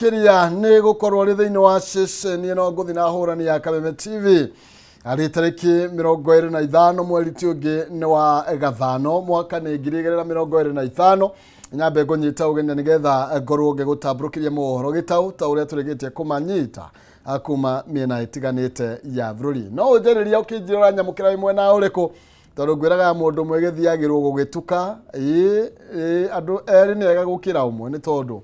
Makĩria nĩ gũkorwo rĩ thĩinĩ wa ceceni ĩno ngũthi na hũrani ya Kameme TV arĩ tarĩki 25 mweri ti ũngĩ nĩ wa gathano mwaka nĩ 2025. Nyambe ngũnyita ũgeni na nĩgetha ngorwo ngĩgũtambũrũkĩria mohoro gĩtaũ ta ũrĩa tũrĩkĩtie kũmanyita kuma mĩena ĩtiganĩte ya bũrũri. No ũnjarĩria ũkĩnjĩra ũranyamũkĩra wĩ mwena ũrĩkũ, tondũ ngwĩraga mũndũ ũmwe gĩthiagĩrwo gũgĩtuka. Ĩĩ ĩĩ, andũ erĩ nĩ ega gũkĩra ũmwe, nĩ tondũ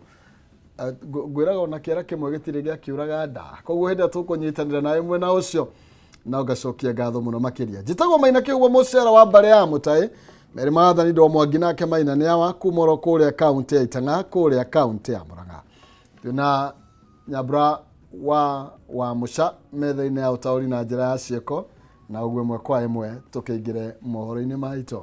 ngwĩraga ona kĩara kĩmwe gĩtirĩ gĩakĩũraga nda. Koguo hĩndĩ ĩrĩa tũkũnyitanĩra nawe mwena ũcio no ngacokia ngatho mũno makĩria. Njĩtagwo Maina Kĩhumo, mũcera wa mbarĩ ya Mũtaĩ Meri Maathani ndo Mwangi, nake Maina nĩ awa kuma oro kũrĩa kaũntĩ ya Itang'a kũrĩa kaũntĩ ya Murang'a. Twĩna Nyambura wa Mũca metha-inĩ ya ũtaũri na njĩra ya ciĩko, na ũguo ĩmwe kwa ĩmwe tũkĩingĩre mohoro-inĩ maitũ.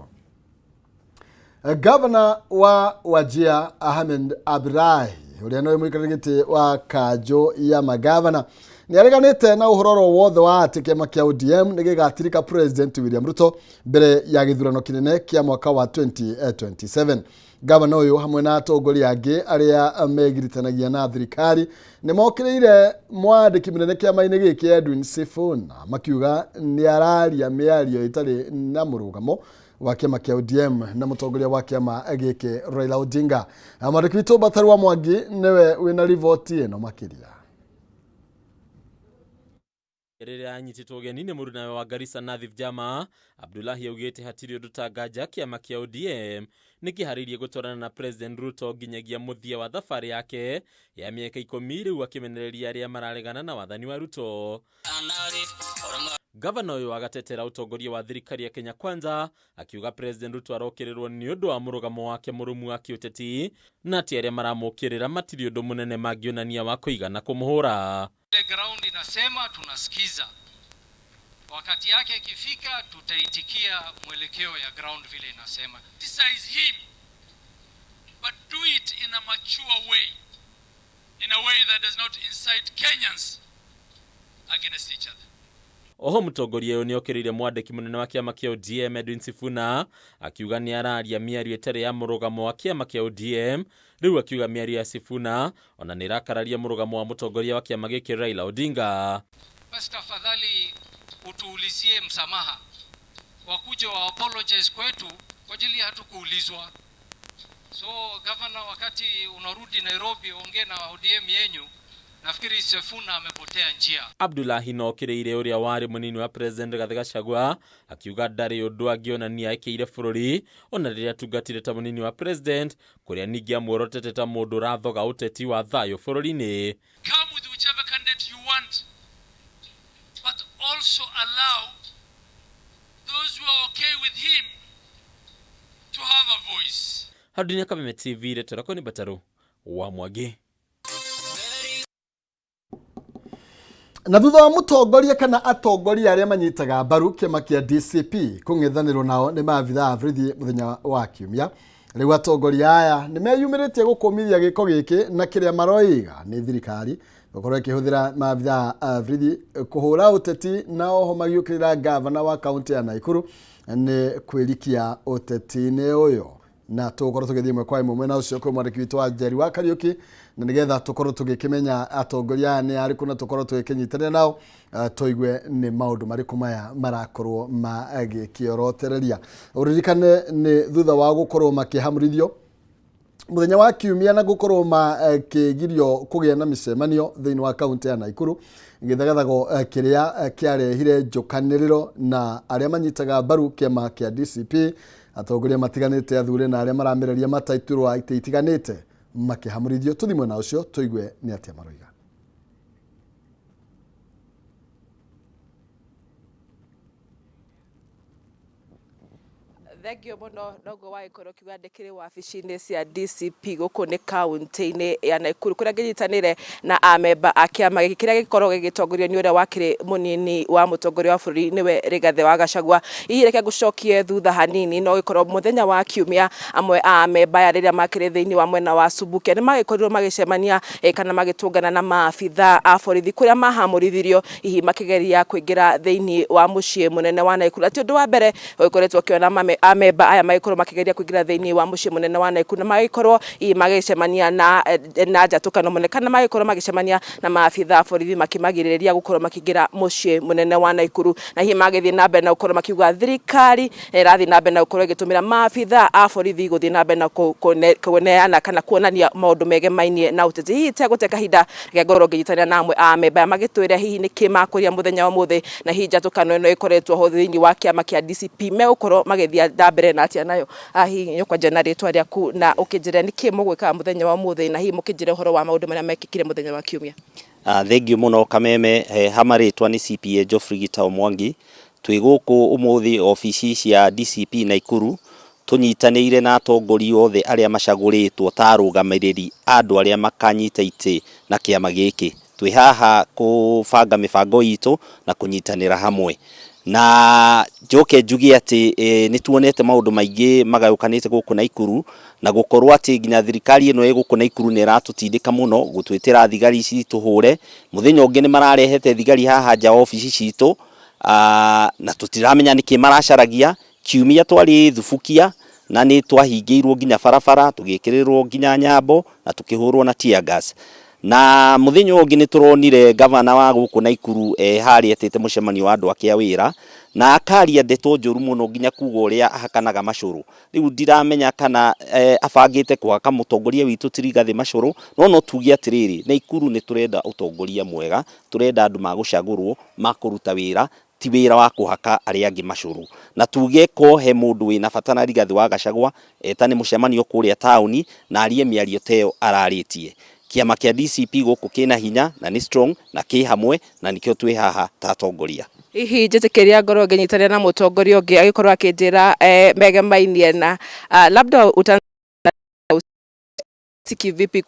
Gavana wa Wajir Ahmed Abdullahi, ũrĩa nĩwe mũikarĩri gĩtĩ wa kanjũ ya magavana, nĩ areganĩte na ũhoro oro wothe wa atĩ kĩama kĩa ODM nĩ gĩgatirika President William Ruto mbere ya gĩthurano kĩnene kĩa mwaka wa 2027. Gavana ũyũ hamwe na atongoria angĩ arĩa megiritanagia na thirikari nĩ mokĩrĩire mwandĩki mũnene kĩama-inĩ gĩkĩ Edwin Sifuna, makiuga nĩ araria mĩario ĩtarĩ na mũrũgamo wa kĩama kĩa ODM na mũtongoria wa kĩama gĩkĩ Raila Odinga. Na mwandĩki witũ Bataru wa Mwangi nĩwe wĩna riboti ĩno makĩria. Rĩrĩa anyitĩtwo ũgeni nĩ mũrunawe wa Garissa Nathif Jama, Abdullahi augĩte hatirĩ ũndũ ta nganja kĩama kĩa ODM nĩkĩharĩirie gũtwarana na President Ruto nginyagia mũthia wa thabarĩ yake ya mĩaka 10, rĩu akĩmenereria arĩa mararegana na wathani wa Ruto. Gavana ũyũ agatetera ũtongoria wa thirikari ya Kenya Kwanza akiuga President Ruto arokĩrĩrwo nĩ ũndũ wa mũrũgamo wake mũrũmu wa kĩũteti, na atĩ arĩa maramũkĩrĩra matirĩ ũndũ mũnene mangĩonania wa kũigana kũmũhũra. Ile ground inasema tunasikiza. Wakati yake ikifika tutaitikia mwelekeo ya ground vile inasema. Criticize him, but do it in a mature way, in a way that does not incite Kenyans against each other. Oho mũtongoria ũyũ nĩokĩrĩire mwandĩki mũnene wa kĩama kĩa ODM Edwin Sifuna akiuga nĩ araria mĩario ĩtarĩ ya mũrũgamo wa kĩama kĩa ODM. Rĩu akiuga mĩario ya Sifuna ona nĩ ĩrakararia mũrũgamo wa mũtongoria wa kĩama gĩkĩ Raila Odinga. Basi tafadhali utuulizie msamaha, wakuje wa apologize kwetu kwa ajili hatukuulizwa. So governor, wakati unarudi Nairobi ongea na ODM yenyu. Nafikiri Sifuna amepotea njia. Abdullahi nokĩrĩire ũrĩa warĩ mũnini wa President Rigathĩ Gachagua akiuga ndarĩ ũndũ angĩonania ekĩire bũrũri ona rĩrĩa atungatire ta mũnini wa President, kũrĩa ningĩ amuorotete ta mũndũ ũrathoga ũteti wa thayũ bũrũri-inĩ. Come with whichever candidate you want, but also allow those who are okay with him to have a voice. Harũni Kameme TV, rĩtwa rĩakwa nĩ Bataru wa Mwangi. Na thutha wa mũtongoria kana atongoria arĩa manyitaga mbaru kĩama kĩa DCP kũng'ethanĩrwo nao nĩ maabithaa a borithi mũthenya wa kiumia, rĩu atongoria aya nĩ meyumĩrĩtie gũkũmithia gĩko gĩkĩ na kĩrĩa maroiga nĩ thirikari gũkorwo ĩkĩhũthĩra maabithaa a borithi kũhũra ũteti, na oho magiũkĩrĩra gavana wa kaũntĩ ya Naikuru nĩ kwĩrikia ũteti-inĩ ũyũ. Na tũgũkorwo tũgĩthiĩ ĩmwe kwa ĩmwe mwena ũcio kwĩ mwandĩki witũ wa Njeri wa Kariũki, na nĩgetha tũkorwo tũgĩkĩmenya atongoria aya nĩ arĩkũ na tũkorwo tũgĩkĩnyitanĩra nao, tũigue nĩ maũndũ marĩkũ maya marakorwo magĩkĩorotereria. Ũririkane nĩ thutha wa gũkorwo makĩhamũrithio mũthenya wa kiumia na gũkorwo makĩgirio kũgĩa na mĩcemanio thĩinĩ wa kaũntĩ ya Naikuru, gĩthegathago kĩrĩa kĩarehire njũkanĩrĩro na arĩa manyitaga mbaru kĩama kĩa DCP, atongoria matiganĩte athure na arĩa maramereria mataiturwa itĩ itiganĩte makĩhamũrithio. Tũthiĩ mwena ũcio tũigue nĩ atĩa maroiga. Thengio mũno. Noguo wagĩkorwo ũkiuga ndĩkĩrĩ wabici-inĩ cia DCP gũkũ nĩ kaũntĩ-inĩ ya Naikuru, kũrĩa ngĩnyitanĩire na amemba a kĩama gĩkĩ kĩrĩa gĩkoragwo gĩgĩtongorio nĩ ũrĩa wakĩrĩ mũnini wa mũtongoria wa bũrũri nĩwe Rigathĩ wa Gachagua. Hihi reke ngũcokie thutha hanini, no gĩkorwo mũthenya wa kiumia amwe a amemba aya rĩrĩa makĩrĩ thĩinĩ wa mwena wa Subukia nĩ magĩkorirwo magĩcemania kana magĩtũngana na maabitha a borithi kũrĩa mahamũrithirio hihi makĩgeria kũingĩra thĩinĩ wa mũciĩ mũnene wa Naikuru. Ati ũndũ wa mbere ũgĩkoretwo ũkĩona Amemba aya magĩkorwo makĩgeria kũingĩra thĩinĩ wa mũciĩ mũnene wa Naikuru na magĩkorwo hihi magĩcemania na njatũkano mũnene kana magĩkorwo magĩcemania na maabitha a borithi makĩmagirĩrĩria gũkorwo makĩingĩra mũciĩ mũnene wa Naikuru, na hihi magĩthiĩ na mbere na gũkorwo makiuga thirikari ĩrathiĩ na mbere na gũkorwo ĩgĩtũmĩra maabitha a borithi gũthiĩ na mbere na kũneana kana kuonania maũndũ megemainie na ũteti. Hihi itegũte kahinda, reke ngorwo ngĩnyitanĩra na amwe a amemba aya magĩtwĩre hihi nĩkĩ makũria mũthenya wa ũmũthĩ, na hihi njatũkano ĩno ĩkoretwo ho thĩinĩ wa kĩama kĩa DCP megũkorwo magĩthiĩ na mbere na atĩa nayo. Hihi nyũkwanja na rĩtwa rĩaku na ũkĩnjĩre nĩkĩ mũgwĩkaga mũthenya wa ũmũthĩ, na hihi mũkĩnjĩre ũhoro wa maũndũ marĩa mekĩkire mũthenya wa kiumia. Thengiũ mũno Kameme, hama rĩtwa nĩ CPA Geoffrey Gitao Mwangi. Twĩ gũkũ ũmũthĩ obici cia DCP Naikuru, tũnyitanĩire na atongoria othe arĩa macagũrĩtwo ta arũgamĩrĩri a andũ arĩa makanyita itĩ na kĩama gĩkĩ. Twĩ haha kũbanga mĩbango itũ na kũnyitanĩra hamwe. Na njoke njuge atĩ nĩ tuonete maũndũ maingĩ magayũkanĩte gũkũ Naikuru, na gũkorwo atĩ nginya thirikari ĩno ĩ gũkũ Naikuru nĩ ĩratũtindĩka mũno gũtwĩtĩra thigari citũhũre. Mũthenya ũngĩ nĩ mararehete thigari haha nja wa obici citũ, na tũtiramenya nĩkĩ maracaragia. Kiumia twarĩ Thubukia na nĩ twahingĩirwo nginya barabara, tũgĩkĩrĩrwo nginya nyambo na tũkĩhũrwo na tear gas. Na mũthenya ũngĩ nĩ tũronire gavana wa gũkũ Naikuru harĩa etĩte mũcemanio wa andũ ake a wĩra na akaria ndeto njũru mũno, nginya kuga ũrĩa ahakanaga macũrũ. Rĩu ndiramenya kana abangĩte kũhaka mũtongoria witũ ti Rigathĩ macũrũ, no tuge atĩrĩrĩ, Naikuru nĩ tũrenda ũtongoria mwega, tũrenda andũ magũcagũrwo makũruta wĩra, ti wĩra wa kũhaka arĩa angĩ macũrũ. Na tuge ko he mũndũ wĩna bata na Rigathĩ wa Gachagua, etane mũcemanio kũrĩa taũni na arie mĩario ta ĩyo ararĩtie. Kĩama kĩa DCP gũkũ kĩna hinya na nĩ strong na kĩ hamwe, na nĩkĩo twĩ haha ta atongoria. Hihi njĩtĩkĩria ngorwo ngĩnyitanĩra na mũtongoria ũngĩ agĩkorwo akĩnjĩra megemainie na labda uta kivipi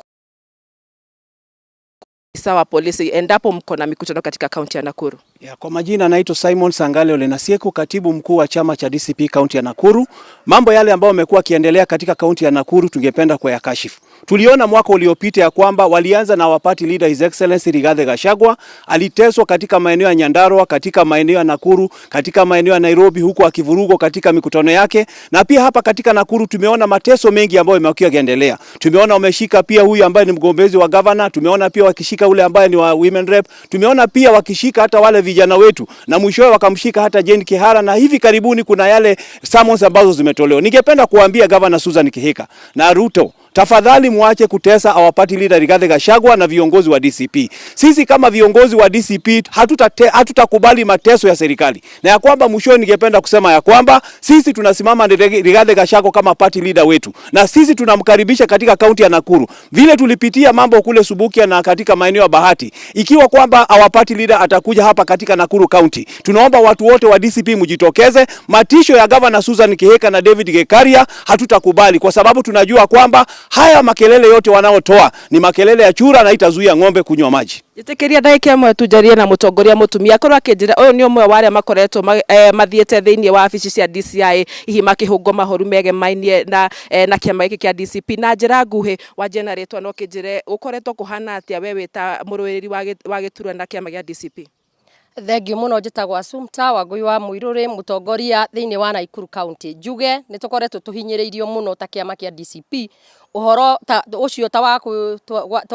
sawa polisi endapo mko na mikutano katika kaunti ya Nakuru? Ya, kwa majina naitwa Simon Sangale Ole Nasieku, katibu mkuu wa chama cha DCP kaunti ya Nakuru. Mambo yale ambayo yamekuwa kiendelea katika kaunti ya Nakuru tungependa kuyakashifu. Tuliona mwaka uliopita ya kwamba walianza na party leader His Excellency Rigathi Gachagua, aliteswa katika maeneo ya Nyandarua, katika maeneo ya Nakuru, katika maeneo ya Nairobi, huku akivurugwa katika mikutano yake, na pia hapa katika Nakuru tumeona mateso mengi ambayo yamekuwa yakiendelea. Tumeona wameshika pia huyu ambaye ni mgombezi wa governor, tumeona pia wakishika ule ambaye ni wa women rep, tumeona pia wakishika hata wale vijana wetu, na mwishowe wakamshika hata Jane Kihara, na hivi karibuni kuna yale summons ambazo zimetolewa. Ningependa kuambia Governor Susan Kihika na Ruto, tafadhali muache kutesa our party leader Rigathi Gachagua na viongozi wa DCP. Sisi kama viongozi wa DCP hatutakubali mateso ya serikali. Na ya kwamba mwishowe ningependa kusema ya kwamba sisi tunasimama na Rigathi Gachagua kama party leader wetu, na sisi tunamkaribisha katika kaunti ya Nakuru. Vile tulipitia mambo kule Subukia na katika maeneo ya Bahati, ikiwa kwamba our party leader atakuja hapa katika Nakuru County, tunaomba watu wote wa DCP mjitokeze. Matisho ya Governor Susan Kihika na David Gekaria hatutakubali, kwa sababu tunajua kwamba haya makelele yote wanaotoa ni makelele ya chura na itazuia ng'ombe kunywa maji. Njĩtĩkĩria ndagĩka ĩmwe tu njarie na mũtongoria mũtumia akorwo akĩnjĩra ũyũ nĩ ũmwe wa arĩa makoretwo mathiĩte thĩinĩ wa wabici cia DCI hihi makĩhũngwo mahoru megemainie na kĩama gĩkĩ kĩa DCP. Na njĩra nguhĩ wanjie na rĩtwa na ũkĩnjĩre gũkoretwo kũhana atĩa we wĩ ta mũrũĩrĩri wa gĩturwa na kĩama gĩa DCP. Thengiũ mũno, njĩtagwo Assumpta Wangui wa Mũirũrĩ, mũtongoria thĩinĩ wa Nakuru County. Njuge nĩ tũkoretwo tũhinyĩrĩirio mũno ta kĩama kĩa DCP, ũhoro ta ũcio ta wa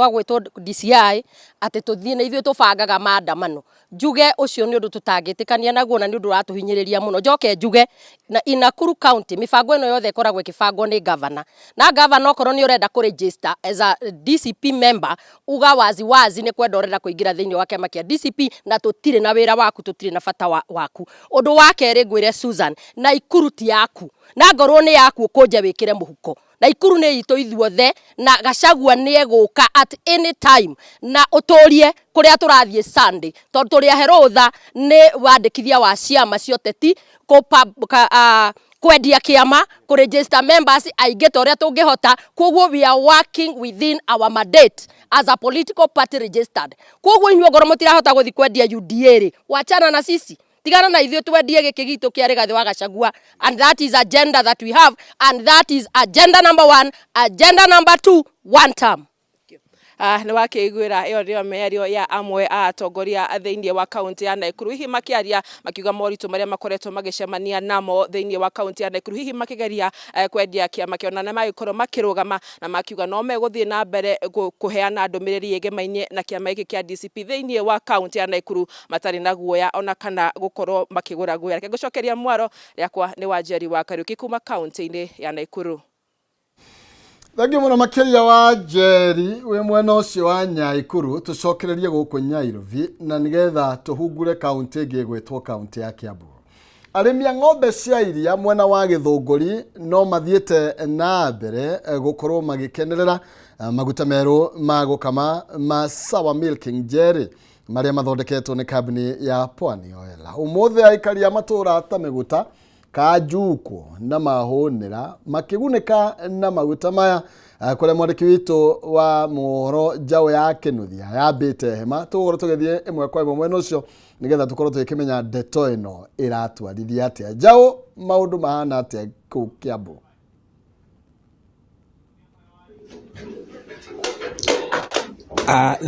gwĩtwo DCI atĩ tũthiĩ na ithuĩ tũbangaga maandamano. Njuge ũcio nĩ ũndũ tũtangĩtĩkania naguo na nĩ ũndũ ũratũhinyĩrĩria mũno. Njoke njuge na in Nakuru County mĩbango ĩno yothe ĩkoragwo ĩkĩbangwo nĩ governor, na governor okorwo nĩ ũrenda kũ register as a DCP member, uga wazi wazi nĩ kwenda ũrenda kũingĩra thĩinĩ wa kĩama kĩa DCP, na tũtirĩ na wĩra waku, tũtirĩ na bata waku. Ũndũ wa kerĩ ngwĩre Susan, Nakuru ti yaku, na ngorwo nĩ yaku ũkũnje wĩkĩre mũhuko. Nakuru nĩ itũ ithuothe, na Gachagua nĩ egũka at any time na ũtũrie kũrĩa tũrathiĩ Sunday, tondũ tũrĩ ahe rũtha nĩ wandĩkithia wa ciama cia ũteti kwendia kĩama, kũ register members aingĩ ta ũrĩa tũngĩhota. Koguo we are working within our mandate as a political party registered. Koguo inyuĩ ngorwo mũtirahota gũthiĩ kwendia UDA rĩ, wachana na sisi, tigana na ithuĩ twendie gĩkĩ gitũ kĩa Rigathĩ wa Gachagua, and that is agenda that we have, and that is agenda number one. Agenda number two, one term. Nĩ wakĩiguĩra ĩyo nĩyo mĩario ya amwe a atongoria thĩinĩ wa kaunti ya Nakuru, hihi makĩaria makiuga moritũ marĩa makoretwo magĩcemania namo thĩinĩ wa kaunti ya Nakuru, hihi makĩgeria kwendia kĩama kĩao, na nĩ magĩkorwo makĩrũgama na makiuga no megũthiĩ na mbere kũheana ndũmĩrĩri ĩgemainie na kĩama gĩkĩ kĩa DCP thĩinĩ wa kaunti ya Nakuru matarĩ na guoya ona kana gũkorwo makĩgũra guoya. Reke ngũcokeria mwaro rĩakwa nĩ Wanjeri wa Kariũki kuma kaunti-inĩ ya Nakuru. Thengiũ mũno makĩria wa Njeri wĩ mwena ũcio wa Nyaikuru. Tũcokererie gũkũ Nyairobi na nĩgetha tũhungure kaunti ĩngĩ ĩgwĩtwo kaunti ya Kiambu. Arĩmi a ng'ombe cia iria mwena wa Gĩthũngũri no mathiĩte na mbere gũkorwo magĩkenerera maguta merũ ma gũkama ma Sawa Milking Jelly marĩa mathondeketwo nĩ kambuni ya Pwani Oil. Ũmũthĩ aikari a matũũra ta Mĩgũta, Kanjukwo na Mahũnĩra makĩgunĩka na maguta maya, kũrĩa mwandĩki witũ wa mohoro Njaũ ya Kĩnuthia yambĩte hema. Tũgũkorwo tũgĩthiĩ ĩmwe kwa ĩmwe mwena ũcio nĩgetha tũkorwo tũgĩkĩmenya ndeto ĩno ĩratwarithia atĩa. Njaũ, maũndũ mahana atĩa kũu Kiambu?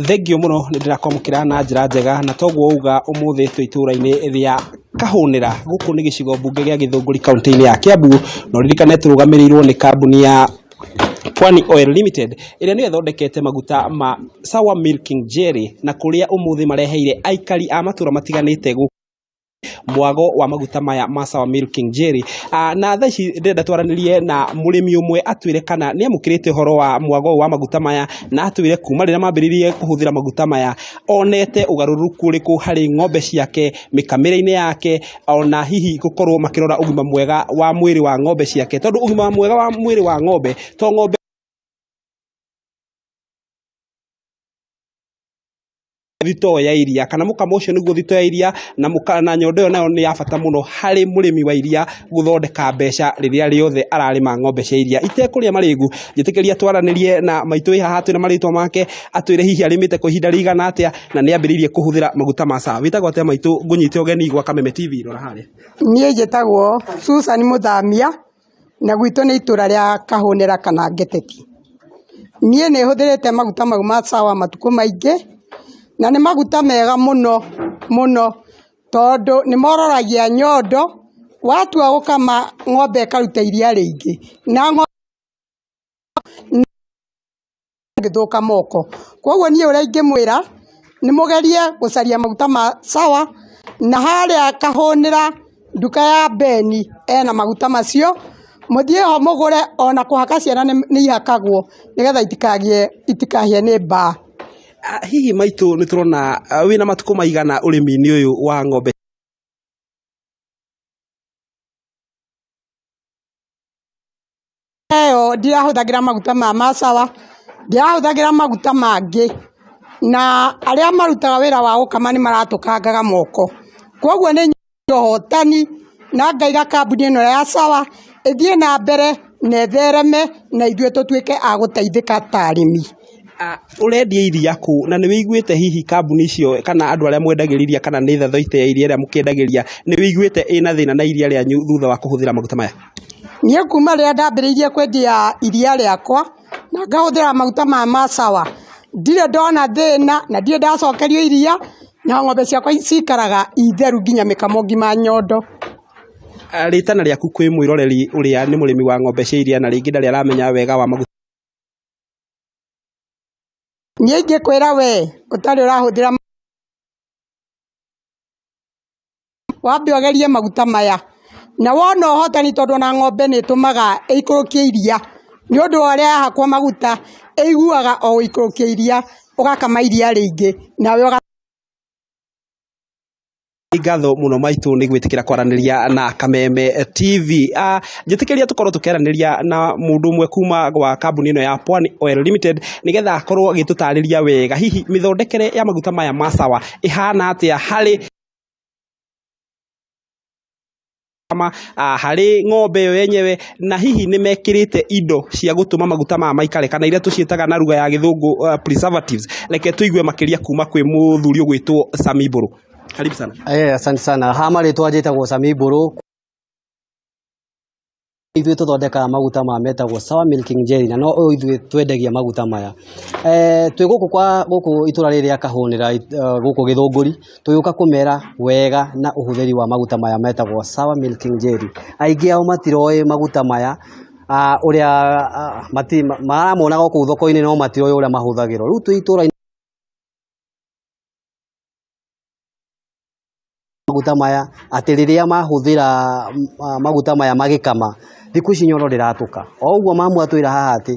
Thengio mũno, nĩ ndĩrakwamũkĩra na njĩra njega, na toguo uga ũmũthĩ twĩ itũra-inĩ rĩa Kahũnĩra, gũkũ nĩ gĩcigo mbunge gĩa Gĩthũngũri kaunti-inĩ ya Kiambu, na ũririkane tũrũgamĩrĩirwo nĩ kambuni ya Pwani Oil Limited ĩrĩa nĩyo ĩthondekete maguta ma Sawa Milking Jelly, na kũrĩa ũmũthĩ mareheire aikari a matũra matiganĩte gũkũ mwago wa maguta maya ma Sawa Milking Jelly. Na thaa ici ndĩrenda twaranĩrie na mũrĩmi ũmwe atwĩre kana nĩ amũkĩrĩte ũhoro wa mwago ũyũ wa maguta maya, na atwĩre kuma rĩrĩa mambĩrĩirie kũhũthĩra maguta maya onete ũgarũrũku ũrĩkũ harĩ ng'ombe ciake, mĩkamĩre-inĩ yake, ona hihi gũkorwo makĩrora ũgima mwega wa mwĩrĩ wa ng'ombe ciake, tondũ ũgima mwega wa mwĩrĩ wa ng'ombe to ng'ombe thitoo ya iria kana mũkamo ũcio nĩguo thitoo ya iria, na na nyondo ĩyo nayo nĩ ya bata mũno harĩ mũrĩmi wa iria gũthondeka mbeca rĩrĩa rĩothe ararĩma ng'ombe cia iria. Itekũrĩa marĩgu, njĩtĩkĩria twaranĩrie na maitũ wĩ haha, twĩna marĩtwa make, atwĩre hihi arĩmĩte kwa ihinda rĩigana atĩa na nĩ ambĩrĩirie kũhũthĩra maguta ma Sawa. Wĩtagwo atĩa maitũ? Ngũnyite ũgeni gwa Kameme TV, rora harĩa. Niĩ njĩtagwo Susan Mũthamia, na gwitũ nĩ itũra rĩa Kahũnĩra kana Ngeteti. Niĩ nĩ hũthĩrĩte maguta mau ma Sawa matukũ maingĩ, na nĩ maguta mega mũno mũno, tondũ nĩ mororagia nyondo, watua gũkama ng'ombe ĩkaruta iria rĩingĩ, na ng'ombe ngĩthũka moko. Koguo niĩ ũrĩa ingĩmwĩra, nĩ mũgerie gũcaria maguta ma Sawa, na harĩa Kahũnĩra nduka ya Beni ena maguta macio, mũthiĩ ho mũgũre, ona kũhaka ciana nĩ ihakagwo nĩgetha itikahĩe nĩ mbaa. Hihi maitũ nĩ tũrona wĩna matukũ maigana ũrĩmi-inĩ ũyũ wa ng'ombe? Ĩyo ndirahũthagĩra maguta ma Sawa, ndirahũthagĩra maguta mangĩ, na arĩa marutaga wĩra wa gũkama nĩ maratũkangaga moko. Koguo nĩ ũhotani na ngaiga kambuni ĩno ya Sawa ĩthiĩ na mbere na ĩthereme na ithuĩ tũtuĩke a gũteithĩka ta arĩmi. Ũrendia iria kũ, na nĩ wĩiguĩte hihi kambuni icio kana andũ arĩa mwendagĩria iria kana nĩ thathaitĩ ya iria ĩrĩa mũkĩendagĩria, nĩ wĩiguĩte ĩna thĩna na iria rĩanyu thutha wa kũhũthĩra maguta maya? Niĩ kuma rĩrĩa ndambĩrĩirie kwendia iria rĩakwa na ngahũthĩra maguta maya ma Sawa, ndirĩ ndona thĩna na ndirĩ ndacokerio iria, na ng'ombe ciakwa cikaraga itheru nginya mĩkamo ngima nyondo. Rĩtana rĩaku kwĩ mwĩroreri ũrĩa nĩ mũrĩmi wa ng'ombe cia iria na rĩngĩ ndarĩ aramenya wega wa maguta? Niĩ ingĩkwĩra we ũtarĩ ũrahũthĩra, wambe ũgerie maguta maya, na wona ũhotani, tondũ ona ng'ombe nĩ ĩtũmaga ĩikũrũkie iria, nĩ ũndũ wa ũrĩa yahakwo maguta ĩiguaga o gũikũrũkia iria, ũgakama iria rĩingĩ nawe ũga Ngatho mũno maitũ nĩ gwĩtĩkĩra kwaranĩria na Kameme TV. Njĩtĩkĩria tũkorwo tũkĩaranĩria na mũndũ ũmwe kuma gwa kambuni ĩno ya Pwani Oil Limited nĩgetha akorwo agĩtũtarĩria wega hihi mĩthondekere ya maguta maya ma Sawa ĩhana atĩa harĩ harĩ ng'ombe ĩyo yenyewe, na hihi nĩ mekĩrĩte indo cia gũtũma maguta maya maikare kana iria tũciĩtaga na lugha ya gĩthũngũ preservatives. Reke tũigue makĩria kuma kwĩ mũthuri ũgwĩtwo Sami Mbũrũ. Karibu sana. Asante sana. Ha marĩtwa njĩtagwo Sami Mbũrũ. Ithuĩ tũthondekaga maguta ma metagwo sour milking jelly na no ithuĩ twendagia maguta maya. Twĩ gũkũ kwa gũkũ itũra rĩrĩ rĩa Kahũnĩra gũkũ Gĩthũngũri, tũgĩũka kũmera wega na ũhũthĩri wa maguta maya metagwo sour milking jelly. Aingĩ ao matiroĩ maguta maya ũrĩa maramonaga o kũu thoko-inĩ no matiũĩ ũrĩa mahũthagĩrwo. Rĩu twĩ itũra maguta maya atĩ rĩrĩa mahũthĩra maguta maya magĩkama, thikũ ici nyoro ndĩratũka. O ũguo mamu atwĩra haha atĩ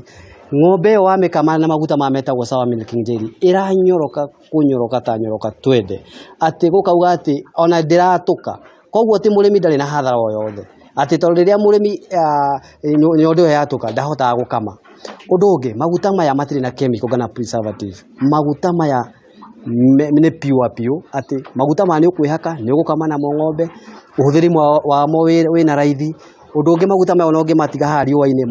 ng'ombe ĩyo wamĩkama na maguta maya metagwo sour milking jelly ĩranyoroka kũnyoroka ta nyoroka twende, atĩ gũkauga atĩ ona ndĩratũka. Koguo atĩ mũrĩmi ndarĩ na hathara o yothe, atĩ tondũ rĩrĩa mũrĩmi nyondo ĩyo yatũka ndahotaga gũkama. Ũndũ ũngĩ, maguta maya matirĩ na chemical kana preservative. Maguta maya nĩ pure biũ, atĩ maguta maya nĩ ũkwĩhaka, nĩ ũgũkama namo ng'ombe, ũhũthĩri wamo wĩna raithi. Ũndũ ũngĩ maguta maya ona ũngĩmatiga haha riũa-inĩ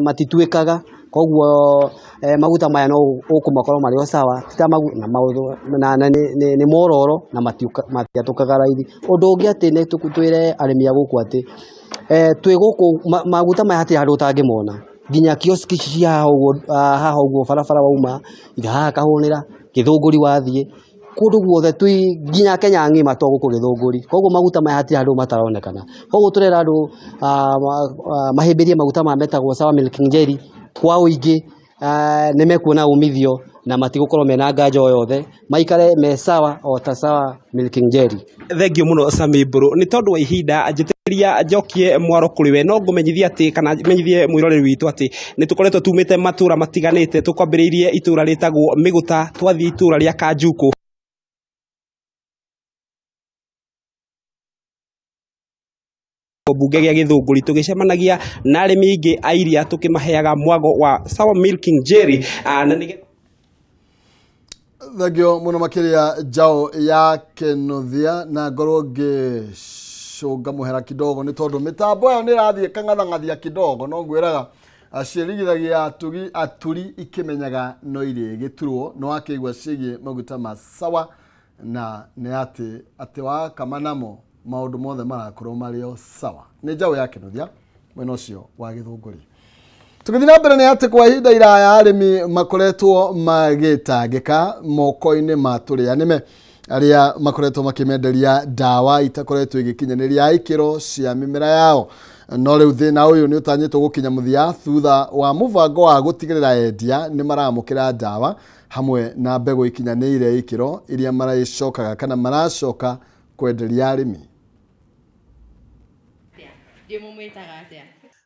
matituĩkaga, koguo maguta maya no ũkũmakora marĩ o sawa, na nĩ mororo na matiatũkaga raithi. Ũndũ ũngĩ atĩ nĩ twĩre arĩmi a gũkũ atĩ twĩ gũkũ maguta maya hatirĩ handũ ũtangĩmona, nginya kiosk ici cia haha ũguo barabara wauma, haha Kahũnĩra, Gĩthũngũri wathiĩ, kũndũ guothe twĩ nginya Kenya ng'ima to gũkũ Gĩthũngũri. Koguo maguta maya hatirĩ handũ mataronekana. Koguo tũrera andũ mahĩmbĩrie maguta maya metagwo sour milking jelly kwa ũingĩ, nĩ mekuona umithio na matigũkorwo mena nganja o yothe, maikare me sawa o ta sour milking jelly. Thengiũ mũno Sami Mbũrũ, nĩ tondũ wa ihinda njĩtĩkĩria njokie mwaro kũrĩ we, no ngũmenyithie atĩ kana menyithie mwĩroreri witũ atĩ nĩ tũkoretwo tumĩte matũra matiganĩte, tũkwambĩrĩirie itũra rĩtagwo Mĩgũta, twathiĩ itũra rĩa Kanjukũ. Mbunge gĩa Gĩthũngũri tũgĩcemanagia na arĩmi aingĩ a iria tũkĩmaheaga mwago wa sour milking jelly na nĩ Thengio mũno makĩria njaũ ya Kĩnuthia, na ngorwo ngĩcũnga mũhera kidogo nĩ tondũ mĩtambo ĩyo nĩ ĩrathiĩ kang'athang'athia kidogo, no ngwĩraga ciĩrigithagia atugi aturi ikĩmenyaga no irĩgĩturwo. Nĩ wakĩigua ciĩgiĩ maguta ma sawa, na nĩ atĩ atĩ wakama namo maũndũ mothe marakorwo marĩ o sawa. Nĩ njaũ ya Kĩnuthia mwena ũcio wa Gĩthũngũri. Tũgĩthiĩ na mbere nĩ atĩ kwa ihinda iraya arĩmi makoretwo magĩtangĩka moko-inĩ ma tũrĩa nĩme arĩa makoretwo makĩmenderia ndawa itakoretwo igĩkinyanĩria ikĩro cia mĩmera yao, no rĩu thĩna ũyũ nĩ ũtanyĩtwo gũkinya mũthia thutha wa mũbango wa gũtigĩrĩra endia nĩ maramũkĩra ndawa hamwe na mbegũ ikinyanĩire ikĩro iria marĩcokaga kana maracoka kwenderia arĩmi.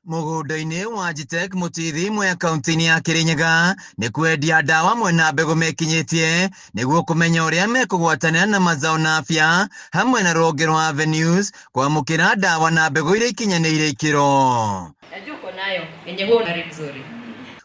Mũgũnda-inĩ wa Jitek Mũtithi Mwea kaunti-inĩ ya Kĩrĩnyaga nĩ kwendia ndawa hamwe na mbegũ mekinyĩtie nĩguo kũmenya ũrĩa mekũgwatanĩra na mazao na afya hamwe na rũhonge rwa Avenues kwamũkĩra ndawa na mbegũ iria ikinyanĩire ikĩro. Najua uko nayo yenye huwa unari mzuri.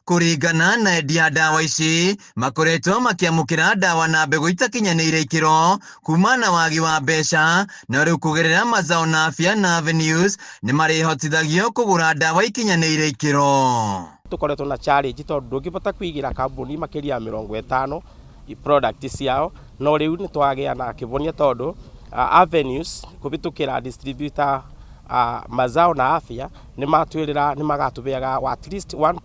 Kũringana na endia ndawa ici makoretwo makĩamũkĩra ndawa na mbegũ itakinyanĩire ikĩro kuma na wagi wa mbeca, na rĩu kũgerera mazao na afya na Avenues nĩ marĩhotithagio kũgũra ndawa ikinyanĩire ikĩro. Tũkoretwo na challenge tondũ ndũngĩbota kũigĩra kambuni makĩria ya 50 product ciao, no rĩu nĩ twagĩa na kĩvonia tondũ Avenues kũhĩtũkĩra distributor mazao na afya nĩ matwĩrĩra nĩ magatũbeaga at least one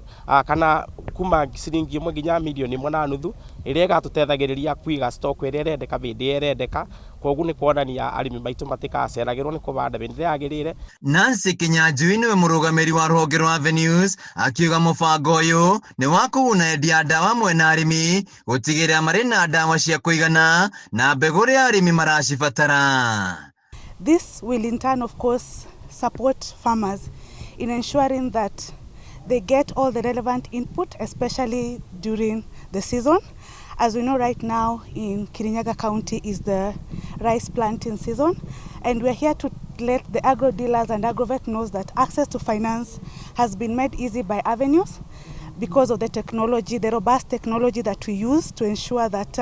kana kuma ciringi 1 nginya milioni 1.5 ĩrĩa ĩgatũteithagĩrĩria kũiga stock ĩrĩa ĩrendeka hĩndĩ ĩrĩa ĩrendeka. Koguo nĩ kuonania arĩmi maitũ matikaceragĩrwo nĩ kũbanda hĩndĩ ĩrĩa yagĩrĩire. Nancy Kinyanjui nĩwe mũrũgamĩrĩri wa rũhonge rwa Avenues akiuga mũbango ũyũ nĩ wa kũguna endia ndawa hamwe na arĩmi gũtigĩrĩra marĩ na ndawa cia kũigana na mbegũ ũrĩa arĩmi maracibatara. This will in turn, of course, support farmers in ensuring that they get all the relevant input, especially during the season. As we know right now in Kirinyaga County is the rice planting season, and we're here to let the agro dealers and agrovet knows that access to finance has been made easy by Avenues because of the technology, the robust technology that we use to ensure that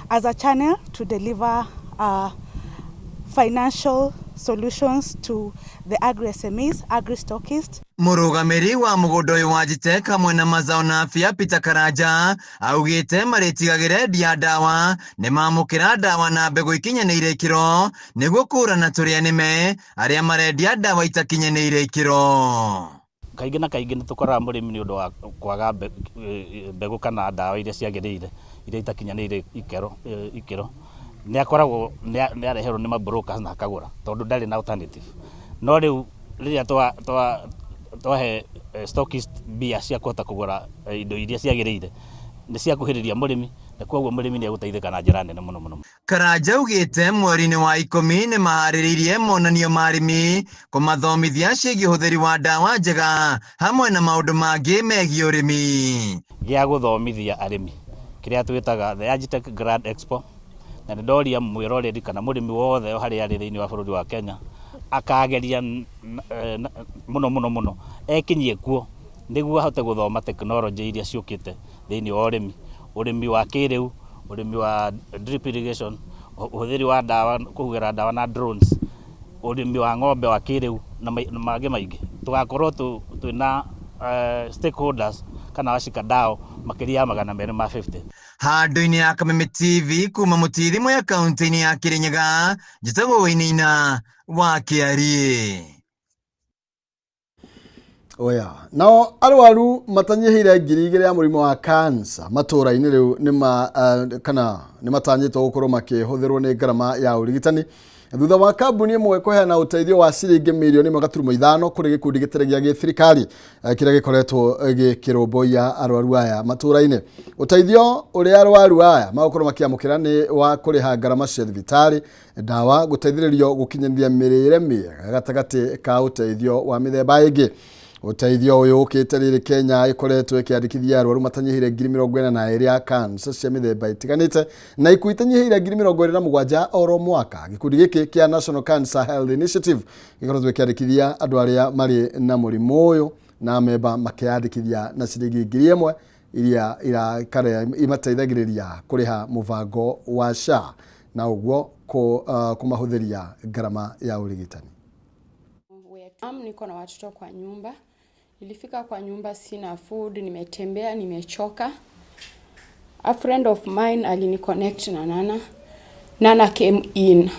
as a channel to deliver financial solutions to the agri SMEs, agri stockists. Mũrũgamĩrĩri wa mũgũnda ũyũ wa Agitech hamwe na mazao na afya Peter Karanja augĩte marĩtigagĩra endia a ndawa nĩmamũkĩra ndawa na mbegũ ikinyanĩire ikĩro nĩguo kũhũrana tũrĩa nĩme arĩa marendia ndawa itakinyanĩire ikĩro. Kaingĩ na kaingĩ nĩ tũkoraga mũrĩmi nĩ ũndũ wa kwaga mbegũ kana ndawa iria ciagĩrĩire iria itakinyanĩire ikĩro nĩ akoragwo nĩ areherwo nĩ ma brokers na akagũra tondũ ndarĩ na alternative. No rĩu rĩrĩa twahe stockist mbia cia kũhota kũgũra indo iria ciagĩrĩire nĩ ciakuhĩrĩria mũrĩmi na koguo mũrĩmi nĩ egũteithĩka na njĩra nene mũno mũno. Karanja augĩte mweri-inĩ wa 10 nĩ maharĩrĩirie monanio ma arĩmi kũmathomithia ciĩgiĩ ũhũthĩri wa ndawa njega hamwe na maũndũ mangĩ megiĩ ũrĩmi. Gĩa gũthomithia arĩmi kĩrĩa twĩtaga the Agitech Grand Expo, na nĩ ndoria mwĩroreri kana mũrĩmi wothe o harĩa arĩ thĩinĩ wa bũrũri wa Kenya akageria mũno mũno mũno ekinyie kuo nĩguo ahote gũthoma tekinoronjĩ iria ciũkĩte thĩinĩ wa ũrĩmi, ũrĩmi wa kĩrĩu, ũrĩmi wa drip irrigation, ũhũthĩri wa ndawa, kũhuhĩra ndawa na drones, ũrĩmi wa ng'ombe wa kĩrĩu na mangĩ maingĩ. Tũgakorwo twĩna stakeholders kana washikadau makĩria ya 250. Handũ-inĩ ya Kameme TV kuma Mũtithi Mwea kaunti-inĩ ya Kirinyaga, njĩtagwo Wainaina wa Kĩariĩ. Oya. Nao arwaru matanyihĩire 2,000 ya mũrimũ wa cancer matũũra-inĩ rĩu kana nĩ matanyĩtwo gũkorwo makĩhũthĩrwo nĩ ngarama ya ũrigitani thutha wa kambuni ĩmwe kũheana ũteithio wa ciringi mirioni ĩmwe gaturumo ithano kũrĩ gĩkundi gĩtarĩ gĩa gĩthirikari kĩrĩa gĩkoretwo gĩkĩrũmbũiya arwaru aya matũũra-inĩ. Ũteithio ũrĩa arwaru aya magũkorwo makĩamũkĩra nĩ wa kũrĩha ngarama cia thibitarĩ, ndawa, gũteithĩrĩrio gũkinyanĩria mĩrĩre mĩega gatagatĩ ka ũteithio wa mĩthemba ĩngĩ. Ũteithio ũyũ ũkĩte rĩrĩ Kenya ĩkoretwo ĩkĩandĩkithia arwaru matanyihĩire 42,000 ya cancer cia mĩthemba ĩtiganĩte na ikuũ itanyihĩire 27,000 oro mwaka. Gĩkundi gĩkĩ kĩa National Cancer Health Initiative gĩkoretwo gĩkĩandĩkithia andũ arĩa marĩ na mũrimũ ũyũ na amemba makeyandĩkithia na ciringi 1,000 iria imateithagĩrĩria kũrĩha mũbango wa SHA na ũguo kũmahũthĩria ngarama ya ũrigitani. Niko na watoto kwa nyumba. Nilifika kwa nyumba sina food, nimetembea, nimechoka. A friend of mine aliniconnect na Nana. Nana came in.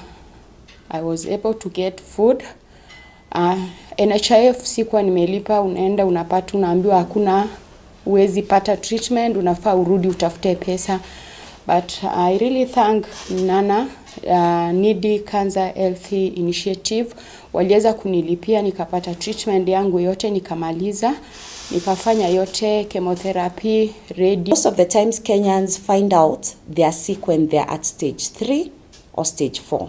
I was able to get food. NHIF sikuwa nimelipa, unaenda unapata, unaambiwa hakuna, huwezi pata treatment, unafaa urudi utafute pesa. But I really thank Nana, Needy Cancer Health Initiative. Waliweza kunilipia, nikapata treatment yangu yote, nikamaliza, nikafanya yote, chemotherapy, ready. Most of the times Kenyans find out they are sick when they are at stage 3 or stage 4,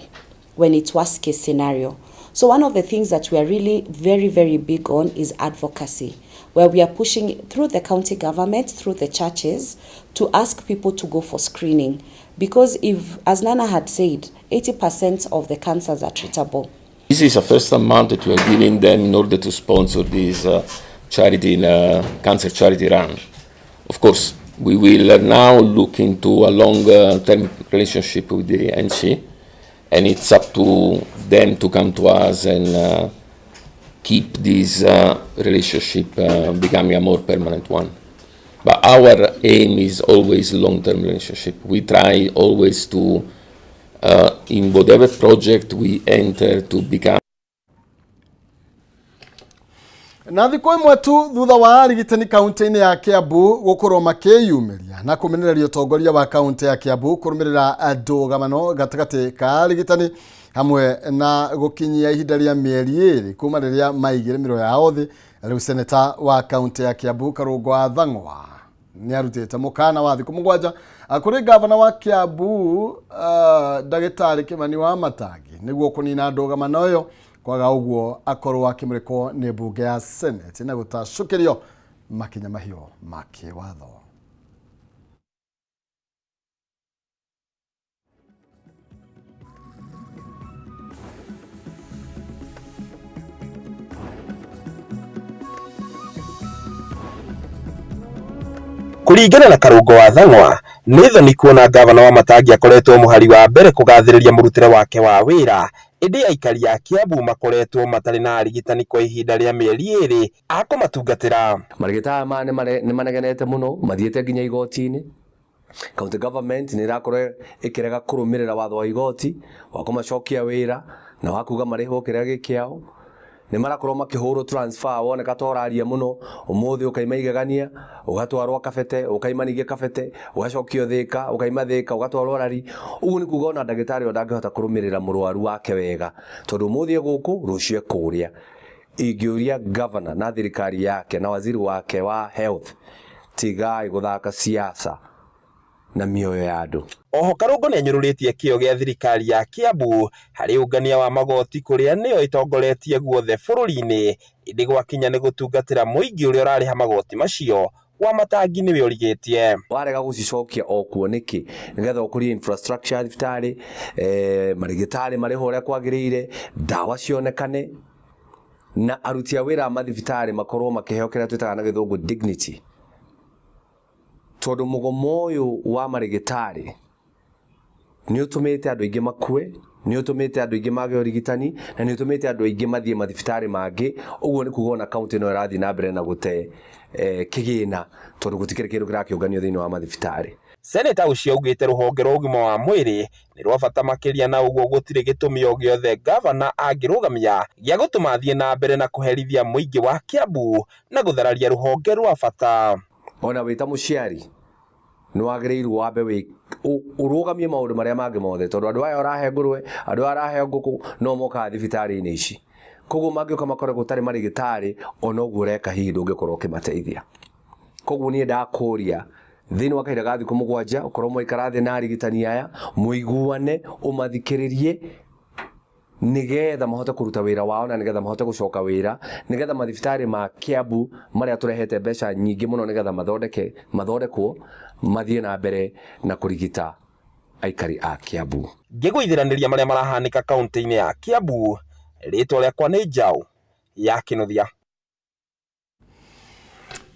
when it's worst case scenario. So one of the things that we are really very, very big on is advocacy, where we are pushing through the county government, through the churches, to ask people to go for screening. Because if, as Nana had said, 80% of the cancers are treatable. This is a first amount that we are giving them in order to sponsor this charity, cancer charity run. Of course, we will now look into a long-term relationship with the NC, and it's up to them to come to us and keep this relationship becoming a more permanent one. But our aim is always long-term relationship. We try always to, in whatever project we enter, to become. Na thikũ ĩmwe tu thutha wa arigitani kaunti-inĩ ya Kiambu gũkorwo makĩyumĩria na kũmenereria ũtongoria wa kaunti ya Kiambu kũrũmĩrĩra ndũgamano gatagatĩ ka arigitani hamwe na gũkinyia ihinda rĩa mĩeri ĩrĩ kuma rĩrĩa maigire mĩro yao thĩ. Rĩu seneta wa kaunti ya Kiambu Karũngũ wa Thang'wa nĩ arutĩte mũkana wa thikũ 7 kũrĩ gavana wa Kiambu ndagĩtarĩ Kĩmani wa Matangi nĩguo kũnina ndũgamano ĩyo, kwaga ũguo akorwo akĩmũrĩkwo nĩ mbunge ya Senate na gũtacũkĩrio makinya mahiũ ma kĩwatho. Kũringana na Karũngo wa Thang'wa, nĩ thoni kuona gavana wa Matangi akoretwo mũhari wa mbere kũgathĩrĩria mũrutĩre wake wa wĩra. Ĩndĩ aikari a Kiambu makoretwo matarĩ na arigitani kwa ihinda rĩa mĩeri ĩrĩ a kũmatungatĩra. Marigĩtarĩ maya nĩ manegenete mũno, mathiĩte nginya igoti-inĩ. County government nĩ ĩrakorwo ĩkĩrega kũrũmĩrĩra watho wa igoti wa kũmacokia wĩra na wa kuga marĩhwo kĩrĩa gĩ kĩao. Nĩ marakorwo makĩhũrwo transfer woneka ta ũraria mũno, ũmũthĩ ũkaima Igegania, ũgatwarwo Kabete, ũkaima ningĩ Kabete, ũgacokio Thĩka, ũkaima Thĩka, ũgatwarwo Rari. Ũguo nĩ kuga ona ndagĩtarĩ ũyũ ndangĩhota kũrũmĩrĩra mũrwaru wake wega, tondũ ũmũthĩ e gũkũ, rũciũ e kũrĩa. Ingĩũria governor na thirikari yake na waziri wake wa health, tigai gũthaka siasa na mĩoyo ya andũ. Oho Karũngo nĩanyũrũrĩtie kĩo gĩa thirikari ya Kiambu harĩ ũngania wa magoti kũrĩa nĩyo ĩtongoretie guothe bũrũri-inĩ ĩndĩ gwakinya nĩ gũtungatĩra mũingĩ ũrĩa ũrarĩha magoti macio Wamatangi nĩwe ũrigĩtie. Warega gũcicokia o kuo nĩkĩ? Nĩgetha ũkũrie infrastructure ya thibitarĩ, eh, marigĩtarĩ marĩhwo ũrĩa kwagĩrĩire, ndawa cionekane, na aruti a wĩra a mathibitarĩ makorwo makĩheo kĩrĩa twĩtaga na gĩthũngũ dignity. Tondũ mũgomo ũyũ wa marigĩtarĩ nĩ ũtũmĩte andũ aingĩ makue, nĩ ũtũmĩte andũ aingĩ mage ũrigitani, na nĩ ũtũmĩte andũ aingĩ mathiĩ mathibitarĩ mangĩ. Ũguo nĩ kuga ona kaũntĩ ĩno ĩrathiĩ na mbere na gũte eh, kĩgĩna tondũ gũtikĩrĩ kĩndũ kĩrakĩũnganio thĩinĩ wa mathibitarĩ. Seneta ũcio augĩte rũhonge rwa ũgima wa mwĩrĩ nĩ rwa bata makĩria na ũguo gũtirĩ gĩtũmi o gĩothe ngavana angĩrũgamia gĩa gũtũma athiĩ na mbere na kũherithia mũingĩ wa Kiambu na gũthararia rũhonge rwa bata. Ona wĩ ta mũciari nĩ wagĩrĩirwo wambe ũrũgamie maũndũ marĩa mangĩ mothe tondũ andũ aya ũrahe ngũrwe, andũ aya ũrahe ngũkũ no mokaga thibitarĩ-inĩ ici. Koguo mangĩũka makore gũtarĩ marĩgĩtarĩ ona ũguo ũreka hihi ndũngĩkorwo ũkĩmateithia. Koguo niĩ ndakũria thĩinĩ wa kahinda ga thikũ mũgwanja ũkorwo mwaikara thĩ na arigitani aya mũiguane, ũmathikĩrĩrie nigetha mahote kũruta wĩra wao na nigetha mahote gũcoka wĩra nigetha mathibitarĩ ma Kiambu marĩa tũrehete mbeca nyingĩ mũno nigetha mathondeke mathondekwo mathiĩ na mbere na kũrigita aikari a Kiambu. Ngĩgũithiranĩria marĩa marahanĩka kaũntĩ-inĩ ya Kiambu, rĩtwa rĩakwa nĩ Njaũ ya Kĩnuthia.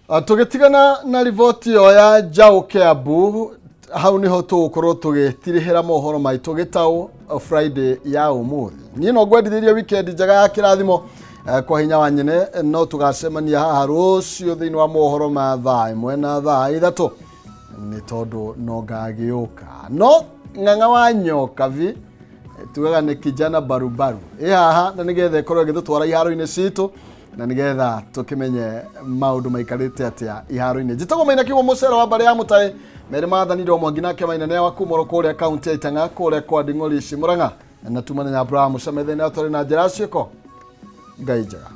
Tũgĩtigana na riboti ĩyo ya Njaũ Kiambu, hau nĩho tũgũkorwo tũgĩtirihĩra mohoro maitũ gĩtaũ Friday ya ũmũthĩ. Niĩ no ngwendithĩrie weekend njega ya kĩrathimo kwa hinya wa nyene, no tũgacemania haha rũciũ thĩinĩ wa mohoro ma thaa 1 na thaa 3 nĩ tondũ no ngagĩũka. No ng'ang'a wa nyokabi tugaga nĩ kijana barubaru ĩ haha na nĩgetha ĩkorwo ĩgĩtũtwara iharo-inĩ citũ na nĩgetha tũkĩmenye maũndũ maikarĩte atĩa iharo-inĩ. Njĩtagwo Maina Kiugo mũcere wa mbarĩ ya mũtaĩ merĩ mathanire o mwangi nake Maina nĩ wa kumoro kũrĩa kaunti ya Itang'a kũrĩa kwa Nding'ori Cimũrang'a na tumana ya Abraham Mũcamethene atwarĩ na njĩra ciĩko Ngai njega.